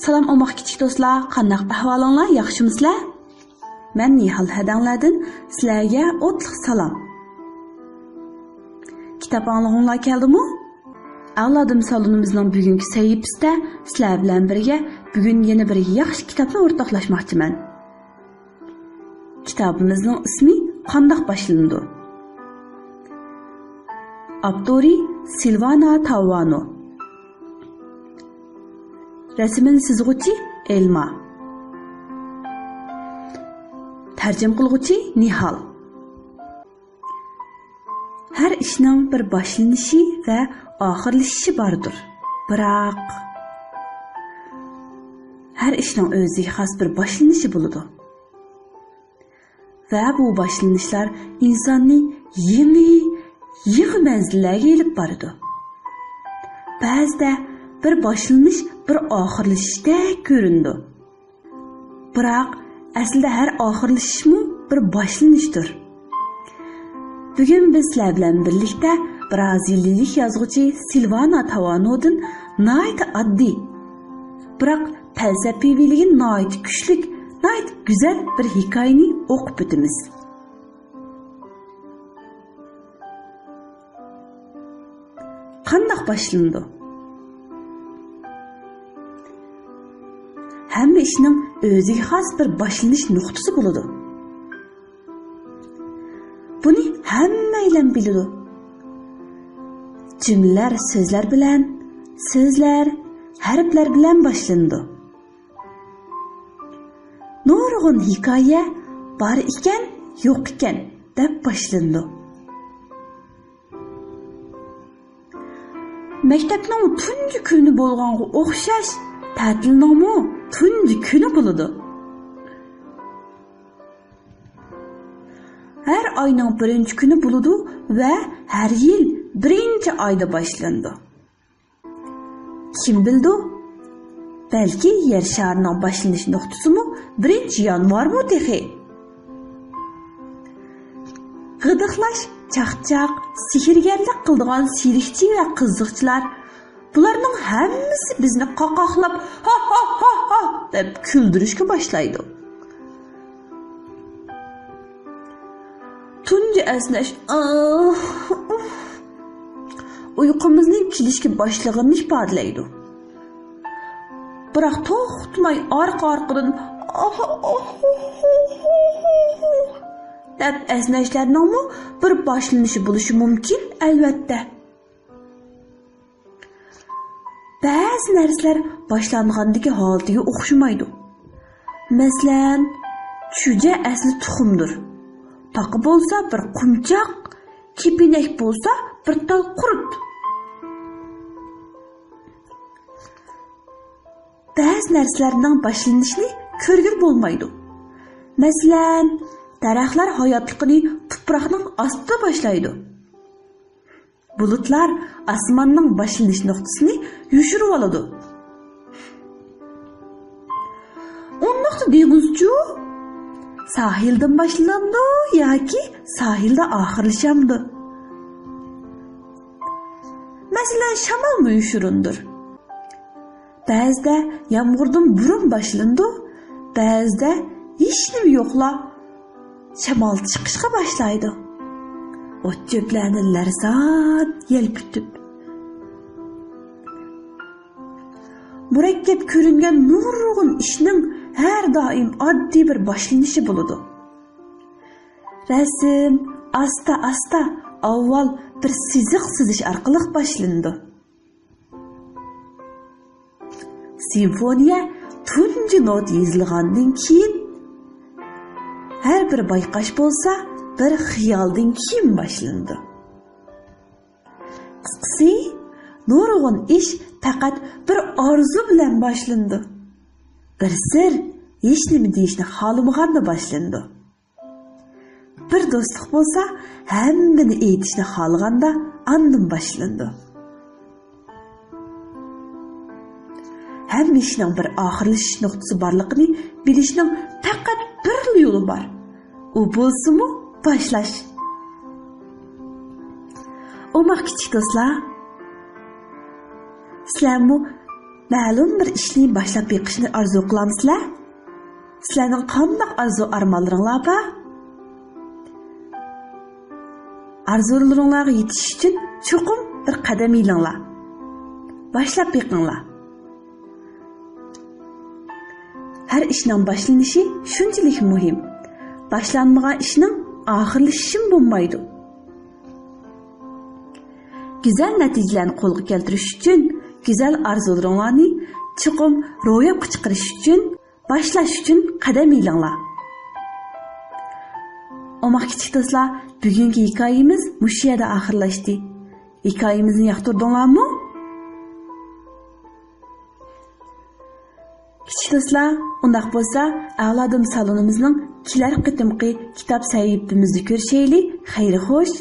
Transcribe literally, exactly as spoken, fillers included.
سالام ئوماق كىچىك دوستلار، قانداق ئەھۋالىڭلار، ياخشىمۇسىلەر؟ مەن نىھال ھەدەڭلەردىن سىلەرگە ئوتلۇق سالام. كىتاب ئاڭلىغۇڭلار كەلدىمۇ؟ ئەۋلادىم سالونىمىزنىڭ بۈگۈنكى سەھىپىسىدە سىلەر بىلەن بىرگە بۈگۈن يەنە بىر ياخشى كىتابنى ئورتاقلاشماقچىمەن. كىتابىمىزنىڭ ئىسمى قانداق باشلىنىدۇ؟ ئاپتورى سىلۋانا تاۋانو. رەسىمىنى سىزغۇچى ئېلما. تەرجىمە قىلغۇچى نىھال. ھەر ئىشنىڭ بىر باشلىنىشى ۋە ئاخىرلىشىشى باردۇر. بىراق، ھەر ئىشنىڭ ئۆزىگە خاس بىر باشلىنىشى بولىدۇ. ۋە بۇ باشلىنىشلار ئىنساننى يېڭى، يېڭى مەنزىللەرگە ئېلىپ بارىدۇ. بەزىدە بىر باشلىنىش، بىر ئاخىرلىشىشتەك كۆرۈنىدۇ. بىراق، ئەسلىدە ھەر ئاخىرلىشىشمۇ بىر باشلىنىشتۇر. بۈگۈن بىز سىلەر بىلەن بىرلىكتە بىرازىلىيىلىك يازغۇچى سىلۋانا تاۋانودىن ناھايىتى ئاددىي، بىراق پەلسەپىۋىلىكى ناھايىتى كۈچلۈك، ناھايىتى گۈزەل بىر ھېكايىنى ئوقۇپ ئۆتىمىز. قانداق باشلىنىدۇ؟ ھەممە ئىشنىڭ ئۆزىگە خاس بىر باشلىنىش نۇقتىسى بولىدۇ. بۇنى ھەممەيلەن بىلىدۇ. جۈملىلەر سۆزلەر بىلەن، سۆزلەر ھەرپلەر بىلەن باشلىنىدۇ. نۇرغۇن ھېكايە بار ئىكەن، يوق ئىكەن دەپ باشلىنىدۇ. مەكتەپنىڭ تۇنجى كۈنى بولغانغا ئوخشاش، تەتىلنىڭمۇ تۇنجى كۈنى بولىدۇ. ھەر ئاينىڭ بىرىنچى كۈنى بولىدۇ ۋە ھەر يىل بىرىنچى ئايدا باشلىنىدۇ. كىم بىلىدۇ؟ بەلكى يەر شارىنىڭ باشلىنىش نۇقتىسىمۇ بىرىنچى يانۋارمۇ تېخى؟ غىدىقلاش، چاقچاق، سېھىرگەرلىك قىلىدىغان سېرىقچى ۋە قىزىقچىلار، بۇلارنىڭ ھەممىسى بىزنى قاقاقلاپ، «ھا، ھا، ھا، ھا!» دەپ كۈلدۈرۈشكە باشلايدۇ. تۇنجى ئەسنەش، ئاھ، ئۇھ، ئۇيقۇمىزنىڭ كېلىشكە باشلىغىنىنى ئىپادىلەيدۇ. بىراق توختىماي ئارقا-ئارقىدىن، «ئاھ، ئاھ، ئۇھ، ئۇھ، ئۇھ» دەپ ئەسنەشلەرنىڭمۇ بىر باشلىنىشى بولۇشى مۇمكىن، ئەلۋەتتە. بەزى نەرسىلەر باشلانغاندىكى ھالىتىگە ئوخشىمايدۇ. مەسىلەن، چۈجە ئەسلى تۇخۇمدۇر. پاقا بولسا بىر قۇمچاق، كېپىنەك بولسا بىر تال قۇرت. بەزى نەرسىلەرنىڭ باشلىنىشىنى كۆرگىلى بولمايدۇ. مەسىلەن، دەرەخلەر ھاياتلىقىنى تۇپراقنىڭ ئاستىدا باشلايدۇ. بۇلۇتلار ئاسماننىڭ باشلىنىش نۇقتىسىنى يوشۇرۇۋالىدۇ. ئۇنداقتا دېڭىزچۇ؟ ساھىلدىن باشلىنامدۇ ياكى ساھىلدا ئاخىرلىشامدۇ؟ مەسىلەن، شامالمۇ يوشۇرۇندۇر. بەزىدە يامغۇردىن بۇرۇن باشلىنىدۇ، بەزىدە ھېچنېمە يوقلا شامال چىقىشقا باشلايدۇ. ئوت-چۆپلەرنى لەرزان يەلپۈتۈپ. مۇرەككەپ كۆرۈنگەن نۇرغۇن ئىشنىڭ ھەر دائىم ئاددىي بىر باشلىنىشى بولىدۇ. رەسىم ئاستا-ئاستا ئاۋۋال بىر سىزىق سىزىش ئارقىلىق باشلىنىدۇ. سىمفونىيە تۇنجى نوتا يېزىلغاندىن كېيىن، ھەر بىر بايقاش بولسا بىر خىيالدىن كېيىن باشلىنىدۇ. قىسقىسى، نۇرغۇن ئىش پەقەت بىر ئارزۇ بىلەن باشلىنىدۇ. بىر سىر ھېچنېمە دېيىشنى خالىمىغاندا باشلىنىدۇ. بىر دوستلۇق بولسا، ھەممىنى ئېيتىشنى خالىغاندا ئاندىن باشلىنىدۇ. ھەممە ئىشنىڭ بىر ئاخىرلىشىش نۇقتىسى بارلىقىنى بىلىشنىڭ پەقەت بىرلا يولى بار. ئۇ بولسىمۇ باشلاش. ئوماق كىچىك دوستلار، سىلەرمۇ مەلۇم بىر ئىشنى باشلاپ بېقىشنى ئارزۇ قىلامسىلەر؟ سىلەرنىڭ قانداق ئارزۇ ئارمانلىرىڭلار بار؟ ئارزۇلىرىڭلارغا يېتىش ئۈچۈن چوقۇم بىر قەدەم ئېلىڭلار. باشلاپ بېقىڭلار. ھەر ئىشنىڭ باشلىنىشى شۇنچىلىك مۇھىم. باشلانمىغان ئىشنىڭ ئاخىرلىشىشىمۇ بولمايدۇ. گۈزەل نەتىجىلەرنى قولغا كەلتۈرۈش ئۈچۈن گۈزەل ئارزۇلىرىڭلارنى چوقۇم روياپقا چىقىرىش ئۈچۈن، باشلاش ئۈچۈن قەدەم ئېلىڭلار. ئوماق كىچىك دوستلار، بۈگۈنكى ھېكايىمىز مۇشۇ يەردە ئاخىرلاشتى. ھېكايىمىزنى ياقتۇردۇڭلارمۇ؟ كىچىك دوستلار، ئۇنداق بولسا، ئەۋلادىم سالونىمىزنىڭ كېلەر قېتىمقى كىتاب سەھىپىمىزدە كۆرۈشەيلى. خەير خوش.